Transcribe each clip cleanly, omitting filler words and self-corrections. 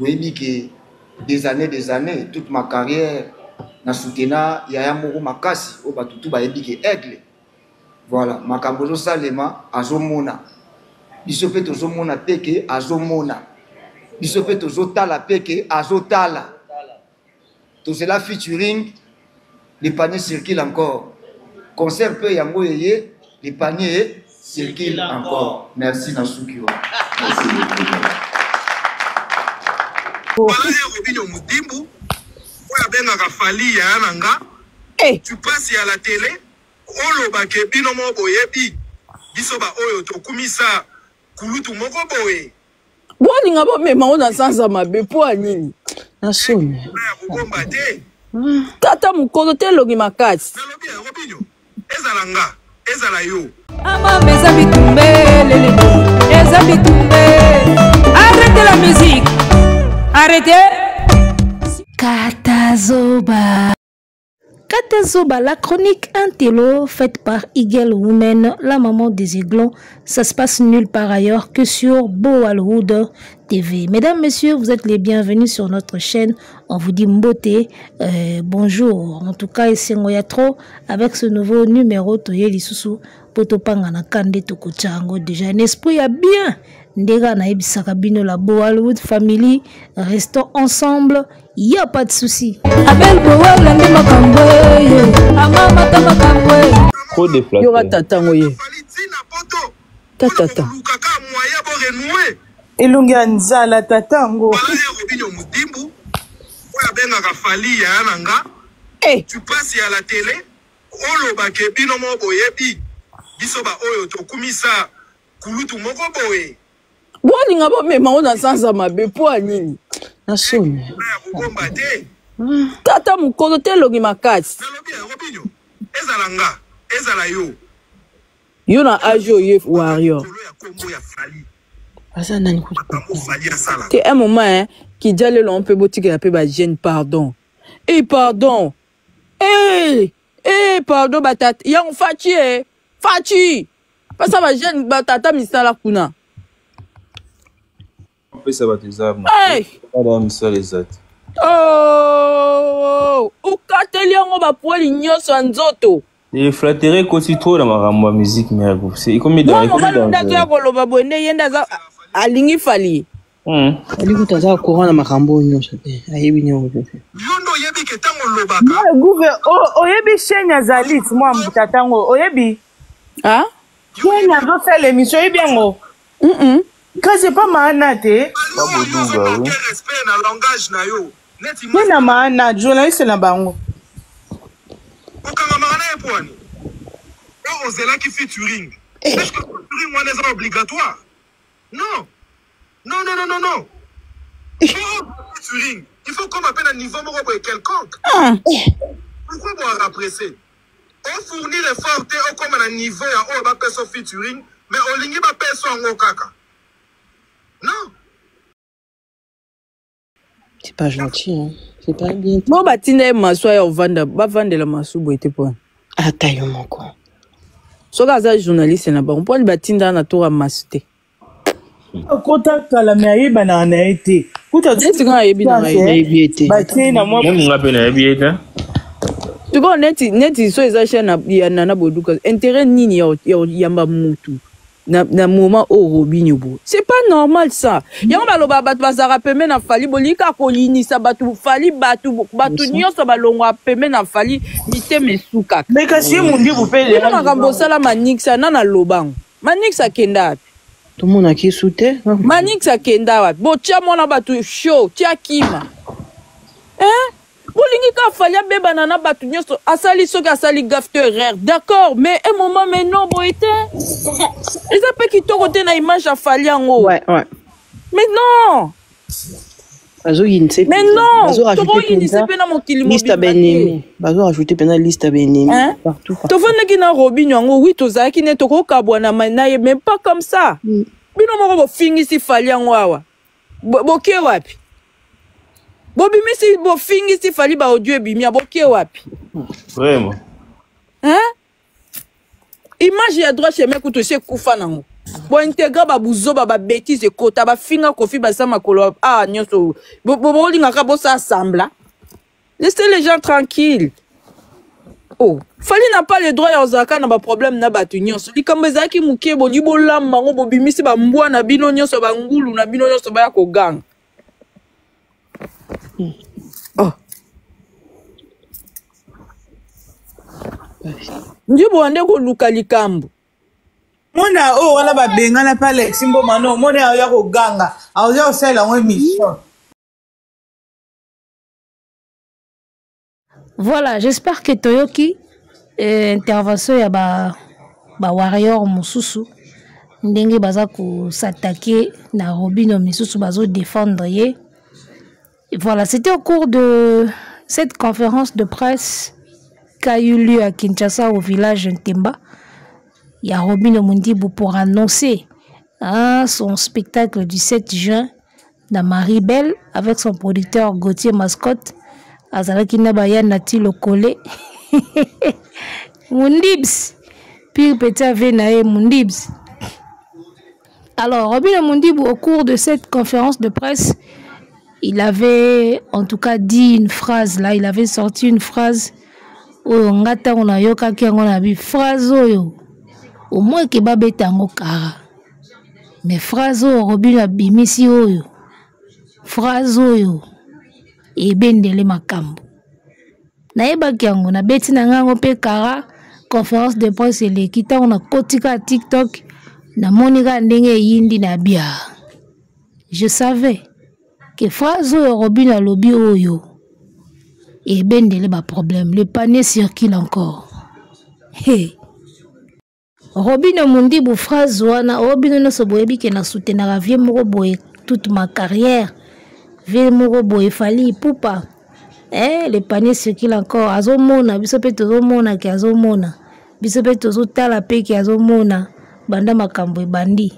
Oyebi ke des années des années toute ma carrière na soutena yaya moko makasi oyo bato tu bayebi ke aigle. Voilà, makambo ezosalema azomona. Biso mpe tozomona mpe ke azomona. Biso mpe tozotala mpe ke azotala. Tozela featuring le panier circule encore. Concert mpe yango eye le panier circule encore. Merci na suki wana. Merci beaucoup. Voilà Robinho Mudimbu oyo abengaka Fally yaya na nga. Hey. Tu passes à la télé oloba ke bino moko boyebi biso ba oyo tokumisa kulutu moko boye. Bolinga bomema ngo na sanza mabe mpo ya nini? Na soni. Ya kobomba te. Tata mokolo te elongi makasi. Nalobi ya Robinho ezala nga ezala yo. Amama eza bitumbe lele eza bitumbe. Arrêtez la musique. Arrêtez. Katazoba. Katazoba, la chronique Intello faite par Eagle Woman, la maman des aiglons. Ça se passe nulle part ailleurs que sur Boalwood TV. Mesdames, Messieurs, vous êtes les bienvenus sur notre chaîne. On vous dit mbote, bonjour. En tout cas, esengo ya trop avec ce nouveau numéro Toye Lisusu Potopanga na Kande Tokochango. Déjà un esprit ya bien. Ndega na yebisaka bino la Boalwood family, restons ensemble. Y a pas de souci. Abel Bowala nde makambo yo. Amama ta makambo. Trop de flatteur. Yoka tata ngo ye. Ta tata. Elongi ya nzala tata yango. Robinho Mudimbu oyo abengaka Fally yaya na nga. Eh. Tu passes à la télé oloba ke bino moko boyebi biso ba oyo tokumisa kulutu moko boye. Bolinga bomema ngo na sanza mabe mpo ya nini? Na soni. Ya kobomba te. Tata mokolo te elongi makasi. Nalobi ya Robinho ezala nga ezala yo. Yo na age oyo ye warrior. Likolo ya kombo ya Fally. Aza nani kutu Makambo Fally asala. Te un moment hein, kidja lelo mpe botikela mpe ba jeune pardon. Eh pardon. Eh eh pardon batata yango Fatshi eh. Fatshi. Pasa ba jeune ba tata misala kuna. Pesa bato eza Hey! ya misala eza te. Oh! Okateli yango ba poili nyonso ya nzoto. E flatterie ekoti trop na makambo ya musique mère groupe. C'est ekomi Mwa dans ekomi mobali nde azoya dangereux. koloba boye nde ye nde aza alingi Fally. Ali kutu aza courant na makambo oyo nyonso te. Ayebi niongo te. Yo nde oyebi ke ntango olobaka. Moi, Gouve, oyebi chaîne ya Zalit, mwa tata yango, oyebi? Ah? Chaîne azosala émission, oyebi yango? Kasi epa maana te. Ba boduga, oui. Respect na langage na yo. Neti Mpe na maana, journaliste na bango. Okangamaka na ye mpo wani? Oyo ozelaki featuring. Est-ce que featuring wana eza obligatoire? Non. Non, non, non, non, non. Featuring. Il faut qu'on m'appelle à niveau moko boye quelconque. Pourquoi boire pressé? O fournir effort te okoma na niveau ya oyo bapesa featuring, mais olingi bapesa yango kaka. Non. C'est pas gentil, hein. C'est pas bien. Bo batinda ye masu aya ovanda, bavandela masu boye te pona. Ata yo moko. Soki aza journaliste na bango, pona batinda na tour ya masu te. Akota kala me ayebanaka na ye te. Kuta Neti nga ayebi na ngai. Nayebi ye te. Batie na mwa Meme nga pe nayebi ye te. Sikoyo neti neti so eza chaîne ya Nana Boduka, intérêt nini ya ya yamba mutu na moment oyo Robinho bo. C'est pas normal ça. Yango baloba bato bazalaka pembe na Fally, bolingi kaka koyinisa bato Fally, bato bato nyonso balongwa pembe na Fally, mitema esukaka. Mais kasi ye Mundibu pe Bino makambo osala Manix, nana lobango. Manix akenda wapi? Tomonaki ye su te. Manix akenda wapi? Botia mwana bato show, tia kima. Hein? Bolingi ka Fally abebana na bato nyonso, asali soki asali gaffe to erreur, d'accord, mais un moment mais non boye te. Eza pe kitoko te na image ya Fally yango. Ouais, ouais. Mais non. Bazoyinisa Mais non, bazo rajouter tokoyinisa mpenza pe na mokili liste ya mobimba te. baennemi. Bazo rajouter mpenza liste ya baennemi Hein? partout, partout. Tofandaki na Robinho yango, oui, tozalaki ne tokokabwana na ye, mais pas comme ça. Bino moko bofingisi Fally yango awa. Boke wapi? Bobimisi bofingisi Fally ba audio ebimia, boke wapi? Vraiment. Hein? Image ya droit chemin kutu se kufa nango. Bointegre babuzoba, babétise ekota, bafinga Kofi, baza makolo a nyonso. Bolingaka bosala sembla. Laissez les gens tranquilles. Oh, Fally n'a pas le droit ya kozalaka na baproblème na bato nyonso. Likambo ezalaki moke, bolingi bolamba yango, bobimisi bambwa na bino nyonso, bangulu na bino nyonso baya koganga. Oh. Ndibo nde koluka likambo. Mona oyo wana babengana mpe Alexi Mboma, no omoni aoya koganga, aoya kosalela yango émission. Voilà, j'espère que toyoki intervention ya ba warrior mosusu ndenge baza kosatake na Robino, misusu bazo défendre ye. Voilà, c'était au cours de cette conférence de presse qu'a eu lieu à Kinshasa au village Ntemba. Il y a Robino Mundibu pour annoncer, hein, son spectacle du 7 juin dans Marie-Belle avec son producteur Gauthier Mascotte. Azalaki na baya nati lokole. Mundibs. Pire petit ave na ye Mundibs. Alors, Robino Mundibu, au cours de cette conférence de presse, il avait en tout cas dit une phrase là, il avait sorti une phrase oyo nga ntango nayokaki yango na bi phrase oyo au moins ke babeta yango kara, mais phrase oyo Robino abimisi oyo, phrase oyo ebendele makambo. Nayebaki yango, nabeti na ngai yango mpe kara. Conférence de presse eleki, ntango nakoti kaka TikTok, namoni kaka ndenge eyindi na bia. Je savais que phrase oyo Robino alobi oyo ebendele ba problème. Le panier circule encore. Hey. Robino Mundibu, phrase wana oyo bino nyonso boyebi ke na soutenaka vie moko boye toute ma carrière, vie moko boye Fally Ipupa. Le panier circule encore. Azomona biso mpe tozomona ke azomona biso mpe tozotala mpe ke azomona banda makambo ebandi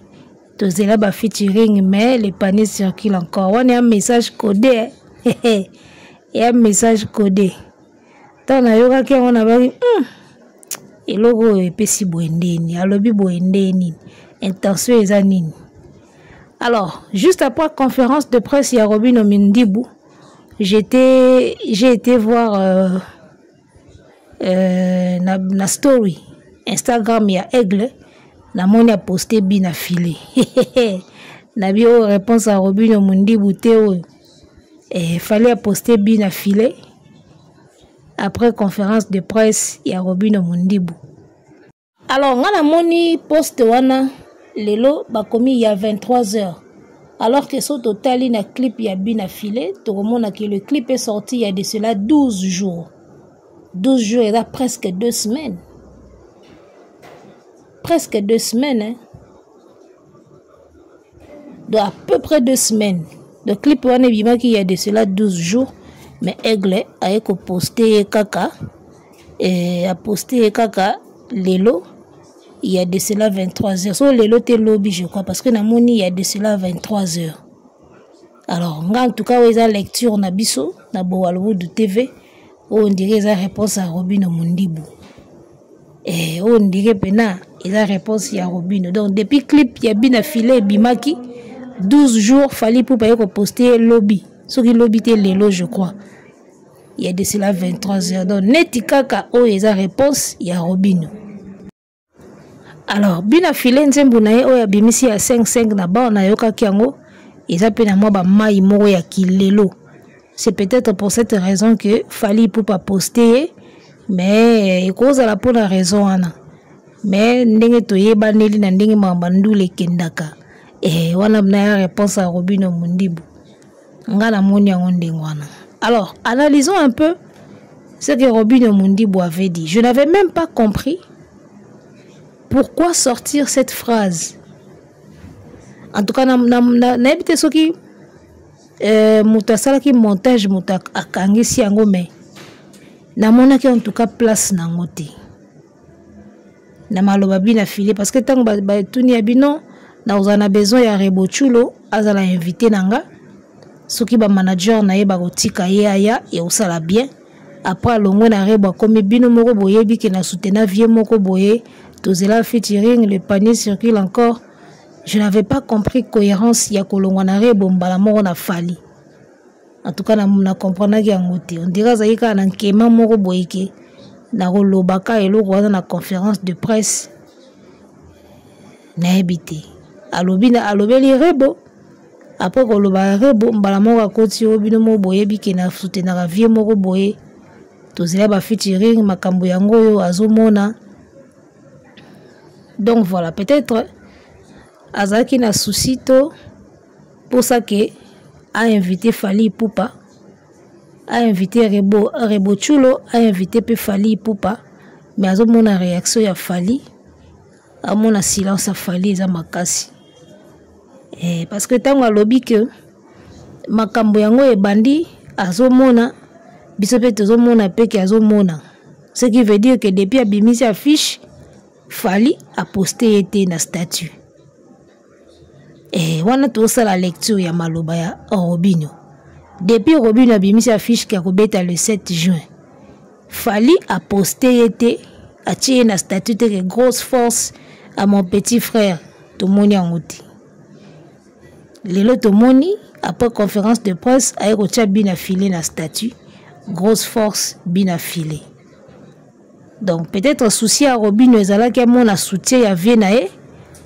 tozela ba featuring, mais le panier circule encore. Wana ya message codé, eh? Ya message codé. Ntango nayokaki yango nabaki, eloko oyo epesi boye ndeni, alobi boye nde nini, intention eza nini? Alors, juste après conférence de presse ya Robino Mundibu, j'ai été voir na story Instagram ya Aigle, namoni aposte bi na file nabi oyo réponse ya Robino Mundibu te oyo. Fallait aposte bi na file après conférence de presse ya Robino Mundibu. Alors nga namoni poste wana lelo bakomi ya 23 heures, alors que so totali na clip ya bi na file, tokomona que le clip est sorti il y a de cela 12 jours. 12 jours eza presque 2 semaines, presque 2 semaines, hein? Donc à peu près 2 semaines. Le clip wana ebimaki il y a de cela 12 jours, mais Aigle aye koposte ye kaka, aposte ye kaka lelo il y a de cela 23 heures. So lelo te lobi, je crois, parce que namoni il y a de cela 23 heures. Alors nga en tout cas oyo eza lecture na biso na Bowalwood TV, oyo on dirait eza réponse ya Robino Mundibu. Oyo on dirait pena eza réponse ya Robino. Donc depuis clip ya bina filet ebimaki 12 jours, Fally Ipupa ye koposte lobi, soki lobi te lelo, je crois, il y a de cela 23 heures. Donc neti kaka oyo eza réponse ya Robino. Alors bina filet nzembo na ye oyo abimisi ya 5-5 na bar, nayokaki yango eza pe na mwa ba mai moko ya kilelo. C'est peut-être pour cette raison que Fally Ipupa poste ye, mais ekozala pour la raison wana. Mais ndenge toyebaneli na ndenge makambo ya ndule ekendaka, wana na ya réponse ya Robino Mundibu, nga namoni yango ndenge wana. Alors analysons un peu ce que Robino Mundibu avait dit. Je n'avais même pas compris pourquoi sortir cette phrase. En tout cas, nayebi te soki moto asalaki montage, moto akangisi yango, mais namonaki en tout cas place nango te na maloba bina filet, parce que ntango batuni ya bino, nakozala na besoin ya Rebochulo azala invité na nga, soki ba manager na ye bakotika ye aya, ya kosala bien. Après alongwe na Rebo, akomi bino moko boyebi ke na soutena vie moko boye, tozela featuring, le panier circule encore. Je n'avais pas compris cohérence ya kolongwa na Rebo mbala moko na Fally. En tout cas na, na comprenaki yango te. On dirait azalaki kaka na nkema moko boye ke na kolobaka eloko wana na conférence de presse. Nayebi te. Alobi na alobeli Rebo après koloba Rebo mbala moko akoti oyo bino moko boyebi ke na soutenaka vie moko boye. Tozela ba featuring makambo yango oyo azomona. Donc voilà, peut-être azalaki na souci to posa ke a invité Fally Ipupa, a invité Rebo, Rebo Tchulo, a invité pe Fally Ipupa, mais azomona réaction ya Fally, amona silence ya Fally eza makasi. Eh, parce que ntango alobi ke makambo yango ebandi azomona biso mpe tozomona mpe ke azomona, ce qui veut dire que depuis abimisi affiche Fally aposte ye te na statut. Eh, wana tozosala lecture ya maloba ya Robinho. Depuis Robinho abimisi affiche ke akobeta le 7 juin, Fally aposte ye te, atie ye na statut te ke grosse force à mon petit frère. Tomoni yango te. Lelo tomoni après conférence de presse aye kotia bina filet na statut, grosse force bina filet. Donc peut-être souci ya Robinho ezalaki amona soutien ya vie na ye,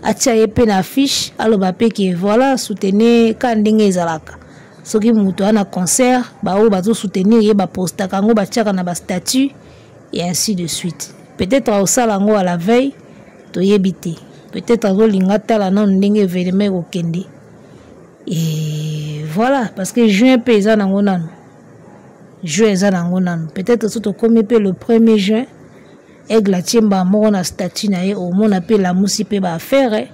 atia ye pe na affiche, aloba pe ke voilà, soutenez ka ndenge ezalaka. Soki moto ana concert, ba oyo bazo soutenir ye ba postaka yango, batiaka na ba statut et ainsi de suite. Peut-être osala yango à la veille, toyebi te. Peut-être azolinga tala nanu ndenge événement ekokende. Et voilà, parce que juin pe eza nango nanu. Juin eza nango nanu. Peut-être soki tokomi pe le 1er juin, Aigle atie mbala moko na statut na ye, omona pe lamusi pe ba affaire.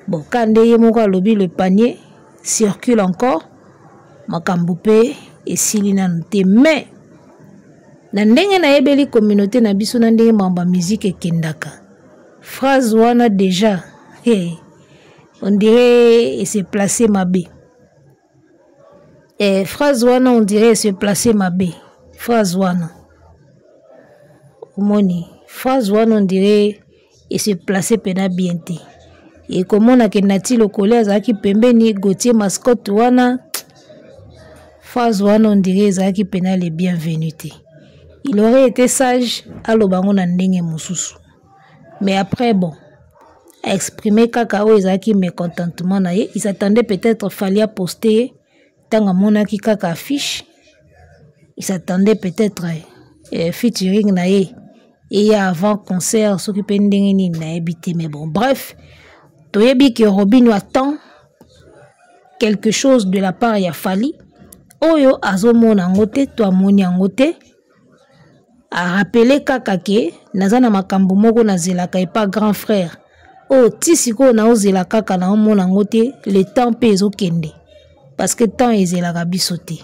Bon, ka nde ye moko alobi le panier circule encore, makambo pe esili nanu te. Mais na ndenge nayebeli communauté na biso na ndenge makambo ya musique ekendaka, phrase wana déjà, hey, on dirait ese placer mabe. Eh, phrase wana on dirait se placer mabe. Phrase wana omoni, phrase wana on dirait ese placer pena bien te. Ekomona ke Nati Lokole azalaki pembeni, Gauthier Mascotte wana, phrase wana on dirait ezalaki pena le bienvenu te. Il aurait été sage aloba yango na ndenge mosusu. Mais après bon, a exprimer kaka oyo ezalaki mécontentement na ye. Il s'attendait peut-être Fally a poster ye ntango amonaki kaka affiche. Il s'attendait peut-être featuring na ye eya avant concert, soki pe ndenge nini nayebi te. Mais bon, bref, toyebi ke Robinho attend quelque chose de la part ya Fally oyo azomona yango te, to amoni yango te. A rappeler kaka ke naza na makambo moko nazelaka epa grand frère oyo ti sikoyo naozela kaka naomona yango te. Le temps mpe ezokende parce que temps ezelaka biso te.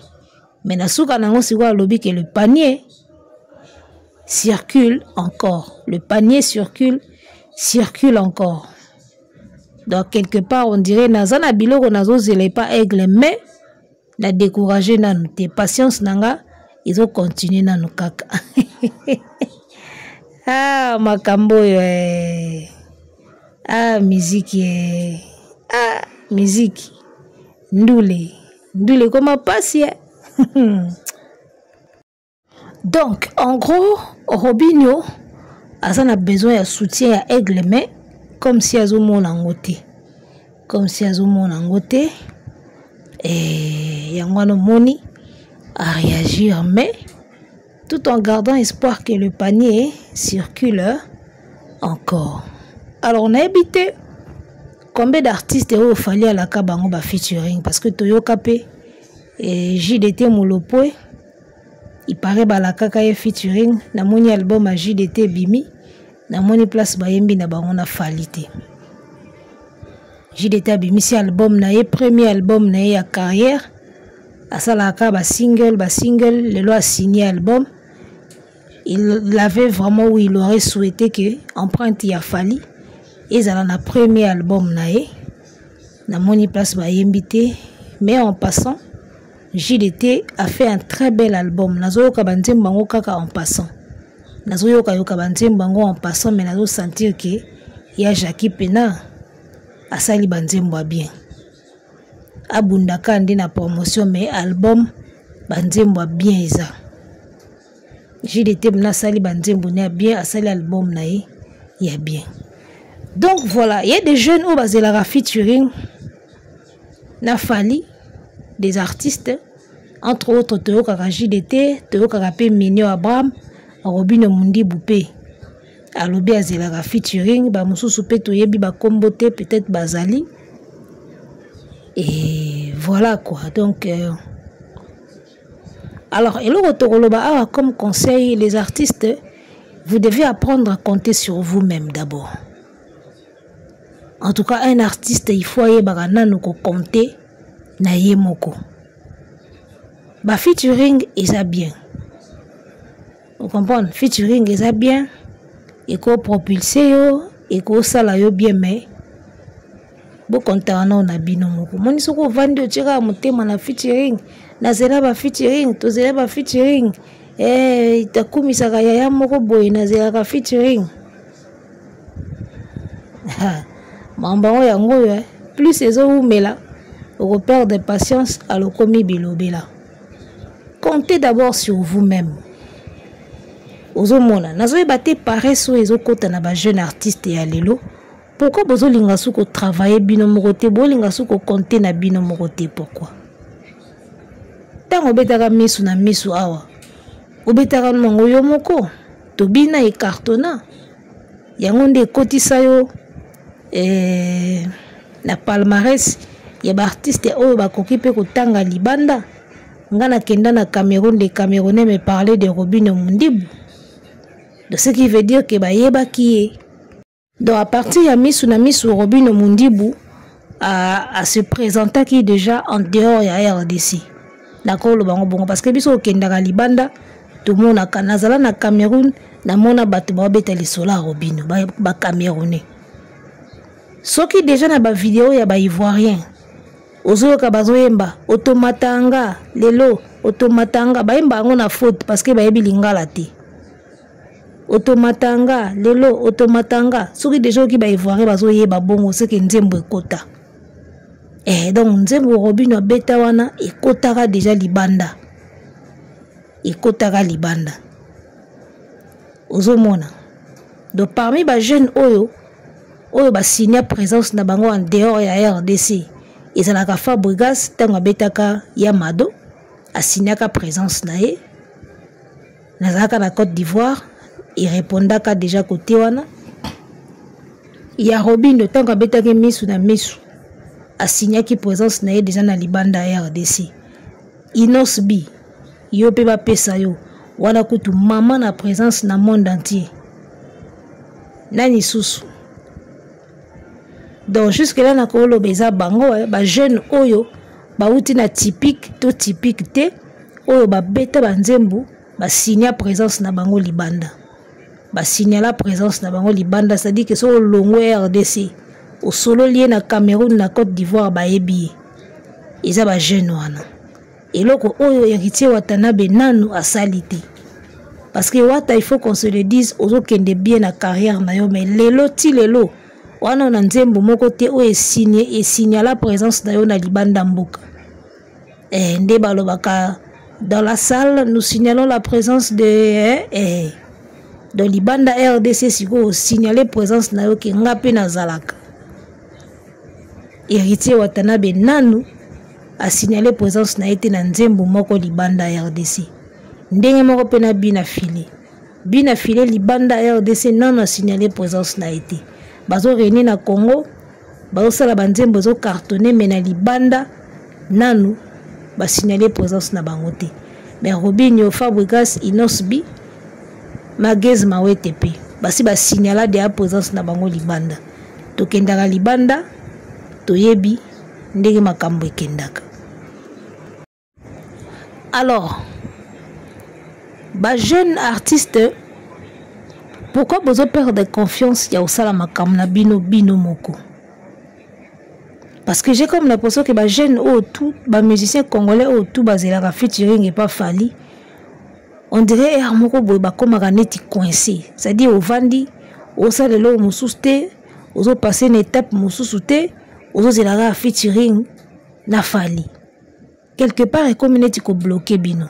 Mais na suka nango sikoyo alobi ke le panier circule encore, le panier circule, circule encore. Donc quelque part on dirait naza na biloko nazozela epa Aigle, mais na décourager nanu te, patience nanga ezo continuer nanu kaka. Ah, makambo oyo, eh. Ah, musique, eh. Ah, musique ndule ndule koma pasi, eh. Donc en gros Robinho aza na besoin ya soutien ya Aigle, mais comme si azomona yango te, comme si azomona yango te. Et yango wana omoni a réagir, mais tout en gardant espoir que le panier circule encore. Alors on a évité combien d'artistes oyo Fally alaka bango ba featuring, parce que toyoka pe et JDT Mulopwe il paraît balakaka ye featuring. Namoni album ya JDT bimi, namoni place bayembi na bango na Fally te. JDT abimisi album na ye, premier album na ye ya carrière, asalaka ba single, ba single, lelo a signé album. Il avait vraiment où il aurait souhaité que empreinte ya Fally ezala na premier album na ye. Namoni place bayembi te, mais en passant JDT a fait un très bel album. Nazoyoka ba nzembo bango kaka en passant. Nazoyoka yoka ba nzembo bango en passant, mais nazo sentir que ya Jackie Pena. Asali banzembo ya bien. Abundaka nde na promotion mais album banzembo ya bien eza. JDT mna asali banzembo na ya bien, asali album na ye ya bien. Donc voilà, il y a des jeunes oyo bazelaka featuring na Fally, des artistes entre autres toyokaka JDT, toyokaka pe Minio Abraham, Robino Mundibu pe alobi azelaka featuring, ba mosusu pe toyebi ba kombo te, peut-être bazali. Et voilà quoi. Donc alors eloko tokoloba awa comme conseil, les artistes, vous devez apprendre à compter sur vous-même d'abord. En tout cas, un artiste, il faut ayebaka nanu ko compter na ye moko. Ba featuring eza bien. Vous comprenez? Featuring eza bien, eko propulser yo, eko sala yo bien, mais bo compter nanu na bino moko. Moni soko ovandi otie kaka motema na featuring, nazela ba featuring, tozela ba featuring. Takumisaka yaya moko boye, nazelaka featuring. Ha, mambo yango yango oyo, eh. Plus ezowumela, okoperdre patience, alokomi bilobela. Comptez d'abord sur vous-même. Ozomona, nazoyeba te paresse oyo ezokota na ba jeune artiste ya lelo. Pourquoi bozolinga su kotravailler bino moko te, bolinga su kocompter na bino moko te, pourquoi? Ntango obetaka misu na misu awa, obetaka nango yo moko, tobina ekartona. Yango nde ekotisa yo na palmarès ya ba artiste oyo bakoki pe kotanga libanda. Nga nakenda na Cameroun, les Camerounais me parlaient de Robinho Mundibu. Donc ce qui veut dire que bayebaki ye. Donc à partir ya misu na misu, Robinho Mundibu a se présentaki déjà en dehors ya RDC. Nakoloba bango bongo parce que biso okendaka libanda, tomonaka nazala na Cameroun, namona bato babeta lisolo ya Robinho, ba Camerounais. Soki déjà na ba vidéo ya ba Ivoirien, ozoyoka bazoyemba otomatanga lelo, otomatanga, bayemba yango na faute parce que bayebi lingala te. Otomatanga lelo, otomatanga. Soki déjà oki ba Ivoirien bazoyeba bongo, c'est que nzembo ekota. Donc nzembo Robinho abeta wana ekotaka déjà libanda. Ekotaka libanda. Ozomona. Donc parmi ba jeunes oyo, oyo ba signa présence na bango en dehors ya RDC, ezalaka Fabregas tango abetaka ya Mado, asignaka présence na ye. Nazalaka na Côte d'Ivoire, il répondaka déjà côté wana. Ya Robinho tango abetaki misu na misu, asignaki présence na ye déjà na libanda ya RDC. Inos B, yo pe bapesa yo wana kutu mama na présence na monde entier. Nani susu? Donc jusque là na koloba eza bango, ba jeune oyo bauti na typique to typique te, oyo babeta ba nzembo, ba signa présence na bango libanda. Ba signala présence na bango libanda, c'est-à-dire que so longo RDC, au solo lié na Cameroun, na Côte d'Ivoire, ba yebi. Eza ba jeune wana. Eloko oyo héritier Watanabe nanu asali te. Parce que Wata, il faut qu'on se le dise, ozokende bien na carrière na yo, mais lelo ti lelo wana na nzembo moko te oyo esigne, esignala présence na yo na libanda mboka. Nde balobaka dans la salle, nous signalons la présence de libanda RDC, sikoyo signaler présence na yo ke nga pe nazalaka. Héritier Watanabe nanu a signalé présence na ye te na nzembo moko libanda RDC. Ndenge moko pe na bina file. Bina file libanda RDC nanu a signalé présence na ye te. Bazo réunir na Congo, bazo sala ba nzembo zo cartonner, mais na libanda nanu ba signaler présence na bango te. Mais Robinho, Fabregas, Inos B, Magez Mawete pe basi ba signala de présence na bango libanda. Tokendaka libanda, toyebi ndenge makambo ekendaka. Alors, ba jeune artiste, pourquoi bozo perdre confiance ya osala makambo na bino bino moko? Parce que j'ai comme l'impression que ba jeune oyo tout, ba musicien congolais oyo tout bazelaka featuring et pas Fally. On dirait air moko boye bakomaka neti coincé. C'est-à-dire ovandi, osala eloko mosusu te, Ozo passer na étape mosusu te, ozozela kaka featuring na Fally. Quelque part ekomi neti kobloquer bino.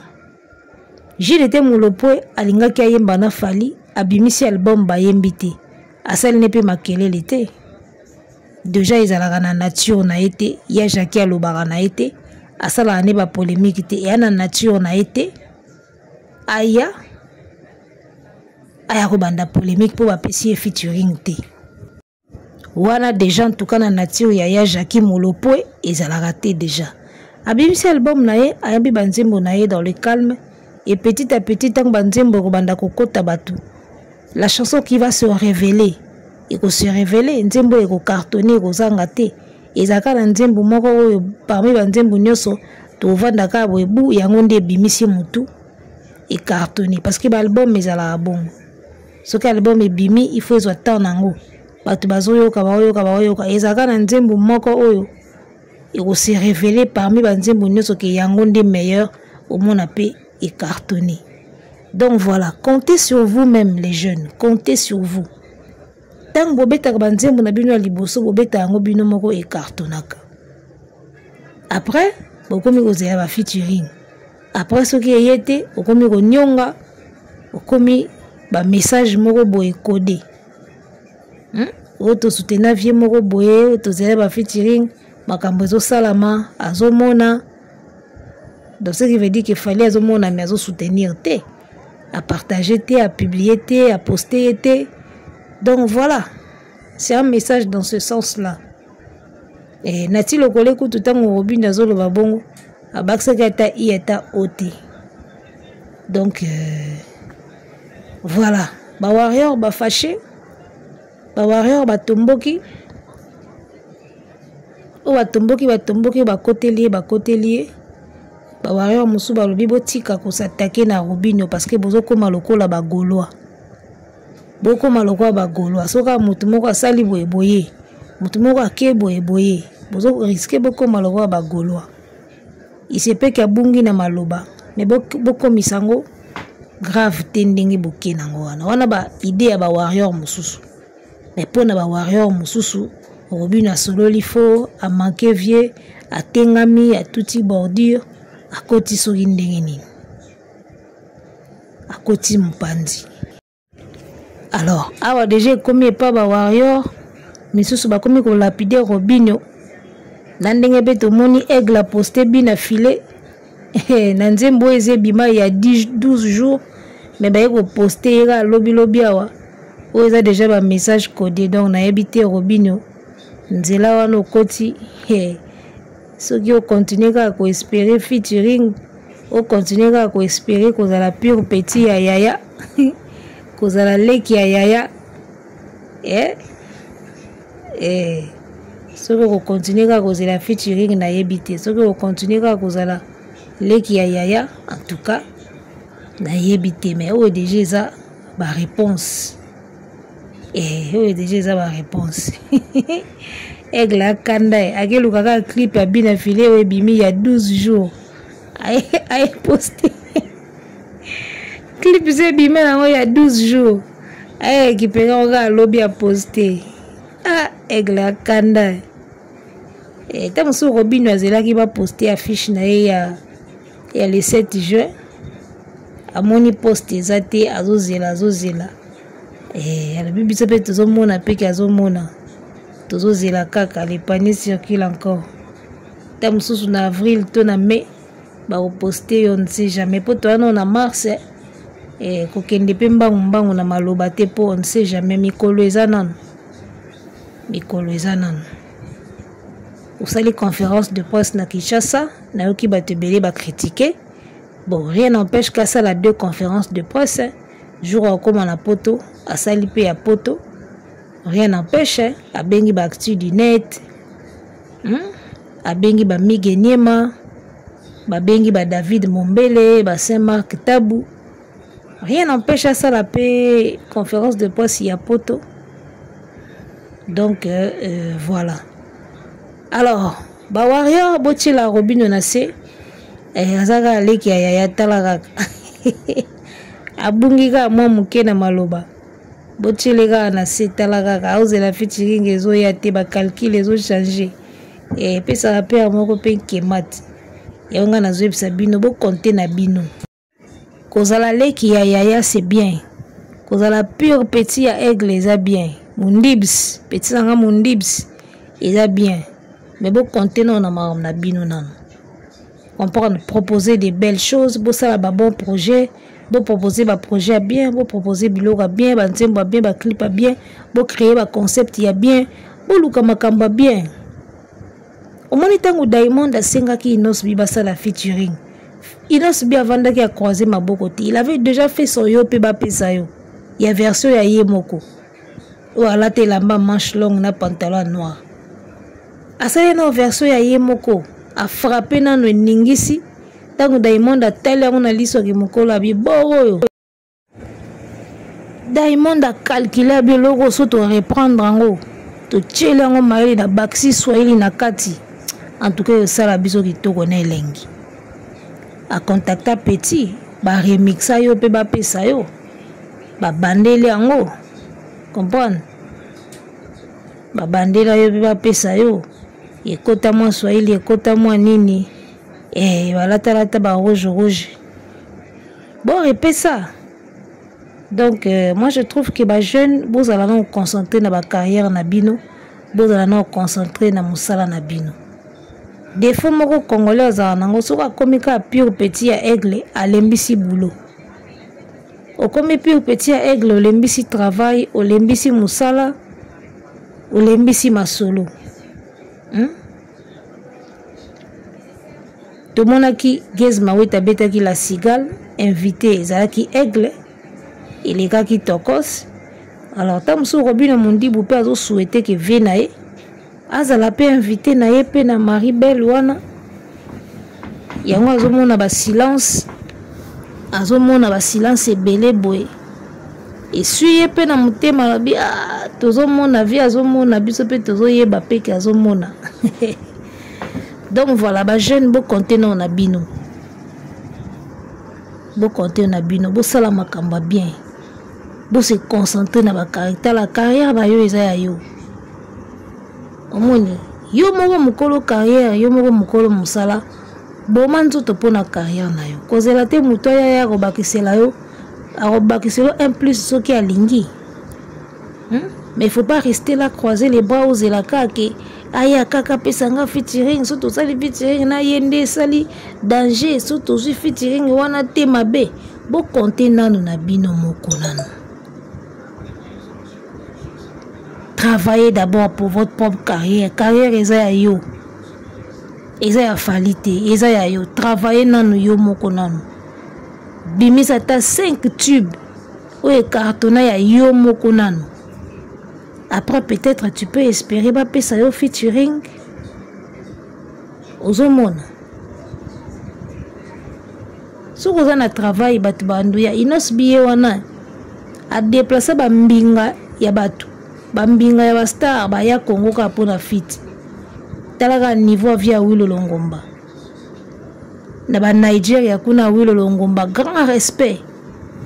Gilles te Mulopwe alingaki ayemba na Fally, abimisi album, bayembi te, asali ne mpe makelele te. Déjà ezalaka na nature na ye te. Ya Jacki alobaka na ye te, asalaka ne bapolémique te, eya na nature na ye te. Aya kobanda polémique mpo bapesi ye featuring te wana. Déjà, en tout cas, na nature ya Jacki Molopwe ezalaka te. Déjà abimisi album na ye, ayambi banzembo na ye dans le calme, et petit à petit, ntango banzembo ekobanda kokota bato, la chanson qui va se révéler ekose révéler, nzembo ekocartonner, ekozanga te. Ezalaka na nzembo moko oyo parmi banzembo nyonso tovanda kaka boye, bu yango nde ebimisi motu, ecartonner, parce que baalbum ezalaka bongo. Soki album ebimi, il faut ezwa temps nango, bato bazoyoka, baoyoka, baoyoka. Ezalaka na nzembo moko oyo ekose révéler parmi banzembo nyonso ke yango nde meilleur, omona mpe ecartonner. Donc voilà, comptez sur vous-même, les jeunes, comptez sur vous. Ntango bobetaka banzembo na bino ya liboso, bobeta yango bino moko, ecartonnaka. Après bokomi kozela bafeaturing. Après soki eye te, okomi konionga, okomi bamessage moko boye codé, Oyo tosutena vie moko boye, oyo tozela bafeaturing, makambo ezosalama, azomona. Donc ce qui veut dire que Fally azomona, mais azosoutenir te, apartager te, apublier te, aposter ye te. Donc voilà, c'est un message dans ce sens là. E, nati lokole kutu, ntango Robin azoloba bongo, abakisaki ata i ata o te. Donc voilà, bawarrior bafâché, bawarrior batomboki, oyo batomboki, batomboki, bakoteli ye, bakoteli ye. Bawarrior mosusu balobi botika kos'attaquer na Robino, parce que bozokóma lokola bagaulois, bokóma lokola bagaulois. Soki motu moko asali boye boye, motu moko ake boye boye, bozorisquer bokóma lokola bagaulois. Isepeki abungi na maloba, me bokomisa yango grave te ndenge boke nango wana. Wana ba idée ya bawarrior mosusu. Me mpo na bawarrior mosusu, Robino asololi fo amanquer vie, atengami, atuti bordure, akoti soki ndenge nini, akoti mopanzi. Alors awa déjà ekomi epa bawarrior misusu, bakomi kolapider Robino na ndenge mpe tomoni Aigle aposter bina file na nzembo oyo eza ebima ya 12 jours, me baye koposter ye kaka lobilobi awa. Oyo eza déjà bamessage codé. Donc nayebi te, Robino, nzela wana okoti, soki ocontinuer kaka koespérer featuring, ocontinuer kaka koespérer kozala pur petit ya yaya, kozala leki ya yaya, eh? Eh. Soki okocontinuer kaka kozela featuring, nayebi te. Soki okocontinuer kaka kozala leki ya yaya, en tout cas nayebi te. Mais oyo déjà eza baréponse, eh, oyo déjà eza baréponse. Aigle akanda ye, akeluka kaka clip ya bina file oyo ebimi ya 12 jours, ayeposter clip so ebimi yango ya 12 jours, ayerécupérer yango kaka alobi, aposter. Ah, Aigle akanda. Ta mosusu Robino azelaki baposter affiche na ye ya le 7 juin, amoni poste eza te, azozela, azozela. Alobi biso mpe tozomona peke, azomona, tozozela kaka. Le panier circule encore. Ta mosusu na avril to na mai bakoposter yo, ne sait jamais, mpo toya nao na mars. Kokende mpe mbangu mbangu na maloba te, mpo on ne sait jamais. Mikolo eza nano, mikolo eza nano. Osali conférence de presse na Kinshasa, nayoki bato ebele bacritiquer. Bon, rien n'empêche qu'asala deux conférences de presse. Jour akóma na poto, asali mpe ya poto, rien n'empêche. Abengi baactu du net, Abengi bamige niema, babengi badavid Mombele, basaint Marc Tabu, rien n'empêche asala mpe conférence de presse ya poto. Donc voilà. Alors bawarrior, botiela Robino na se. Aza kaka leki ya yaya, tala kaka, abungi kaka mwa moke na maloba. Botiele kaka na se, tala kaka aozela featuring ezoya te, bacalcule ezochange. Epesaka pere moko mpe nkema te. Yango ngai nazoyebisa bino, bokonte na bino. Kozala leki ya yaya c'est bien, kozala pure petit ya aigle eza bien, mundibs petit nanga mundibs eza bien, mais bokonte nano na makambo na bino nano. Comprendre, proposer des belles choses, bosala ba bon projet, boproposer ba projet ya bien, boproposer biloko ya bien, ba nzembo ya bien, ba clip ya bien, bocréer ba concept ya bien, boluka makambo ya bien. Omoni ntango Diamond asengaki Innoss'B basala featuring, Innoss'B avandaki ya croiser maboko te, il avait déjà fait son yo mpe bapesa yo ya version ya ye moko oyo alata elamba manche longue na pantalon ya noir. Asali na version ya ye moko, afrappe nano eningisi. Ntango Diamond atali yango na liso ya mokolo abi boro oyo Diamond akalkile abi eloko so to reprendre yango, totieli yango mayele na bakisi swahili na kati, en tout cas esala biso kitoko na elengi. Akontacta petit, baremixa yo mpe bapesa yo, babandeli yango, comprendre, babandela yo mpe bapesa yo, ekota mwa swahili, ekota mwa nini, balatalata ba rouge rouge, bon epesa. Donc moi je trouve que ba jeune bozala na concentrer na ba carrière na bino, bozala na concentrer na mosala na bino. Défaut moko congolais azala nango, soki akomi kaka pure petit ya aigle alembisi boulot. Okomi pure petit ya aigle olembisi travail, olembisi mosala, olembisi masolo. Tomonaki Gaz Mawete abetaki la cigale, invité ezalaki aigle, elekaki tokos. Alors ta mosusu Robino Mundibu mpe azo souhaiter que vie na ye azala mpe invité na ye mpe na Marie Belle wana. Yango azomona ba silence, azomona ba silence ebele boye. Esui ye mpe na motema alobi, ah, tozomona vie azomona biso mpe tozoyeba mpe ke azomona. Donc voilà, ba jeune bo compter na bino. Bo compter na bino, bo sala makambo bien. Bo se concentrer na ba caractère, la carrière na yo eza ya yo. Omoni, yo moko mokolo carrière, yo moko mokolo mosala, boma nzoto mpo na carrière na yo. Kozela te moto aya ya kobakisela yo, akobakisela yo un plus soki alingi. Mais il faut pas rester là croiser les bras ozela kaka ke aya kaka pesa nga featuring, so tosali featuring na ye nde esali danger, so tozwi featuring wana te mabe. Bo compter nanu na bino moko nanu. Travaillez d'abord pour votre propre carrière. Carrière eza ya yo, eza ya Fally te, eza ya yo. Travaillez nanu yo moko nanu. Bimisa ata 5 tubes oyo ekartona ya yo moko nanu. Après peut-être tu peux espérer bapesa yo featuring. Ozomona soki oza na travail, bato bandu ya Innoss'B ye wana a déplacer ba mbinga ya bato, ba mbinga ya ba star baya Congo kaka mpona fit. Talaka niveau ya vie ya Wilo Longomba na ba Nigeria kuna, Wilo Longomba grand respect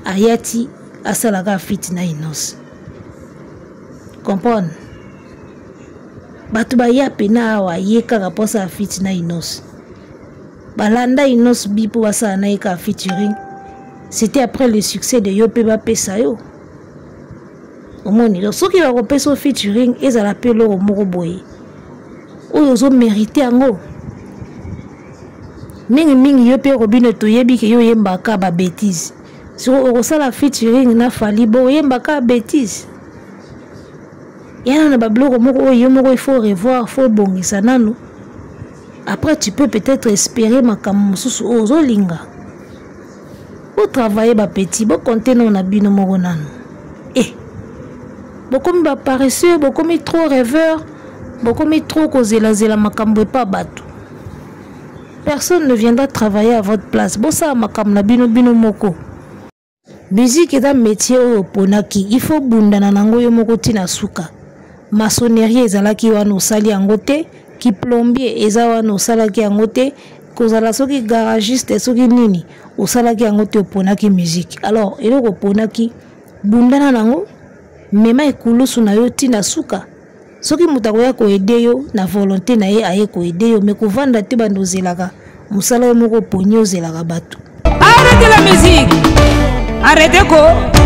ayati asalaka fit na Innoss. Comprendre, bato baya pena awa ye kaka mpo asala fit na Innoss. Balanda Innoss'B mpo basala na ye kaka featuring. C'était après le succès de yo mpe bapesa yo. Omoni, donc soki bakopesa yo featuring ezala mpe eloko moko boye oyo ozomérite yango. Mingimingi yo mpe Robino toyebi ke yo oyembaka ba bêtise. Soki okosala featuring na Fally, bo oyembaka bêtise. Yana na babiloko moko oyo yo moko il faut revoir, faut bongisa nanu. Après tu peux peut-être espérer makambo mosusu oyo ozolinga. Bo travailler ba petit, bo compter nanu na bino moko nanu. Bokomi ba paresseux, bokomi trop rêveur, bokomi trop kozelazela makambo epa bato. Personne ne viendra travailler à votre place. Bosala makambo na bino bino moko. Musique eza métier oyo oponaki, il faut bundana nango yo moko tina suka. Maçonnerie ezalaki wana osali yango te, ki plombier eza wana osalaki yango te, kozala soki garagiste soki nini osalaki yango te, oponaki musique. Alors eloko oponaki, bundana nango. Mema ekulusu na yo ti na suka. Soki moto akoya ko aider yo na volonté na ye aye ko aider yo, mais kovanda te bando ozelaka mosala yo moko oponi ozelaka bato. Arrêtez la musique. Arrêtez ko.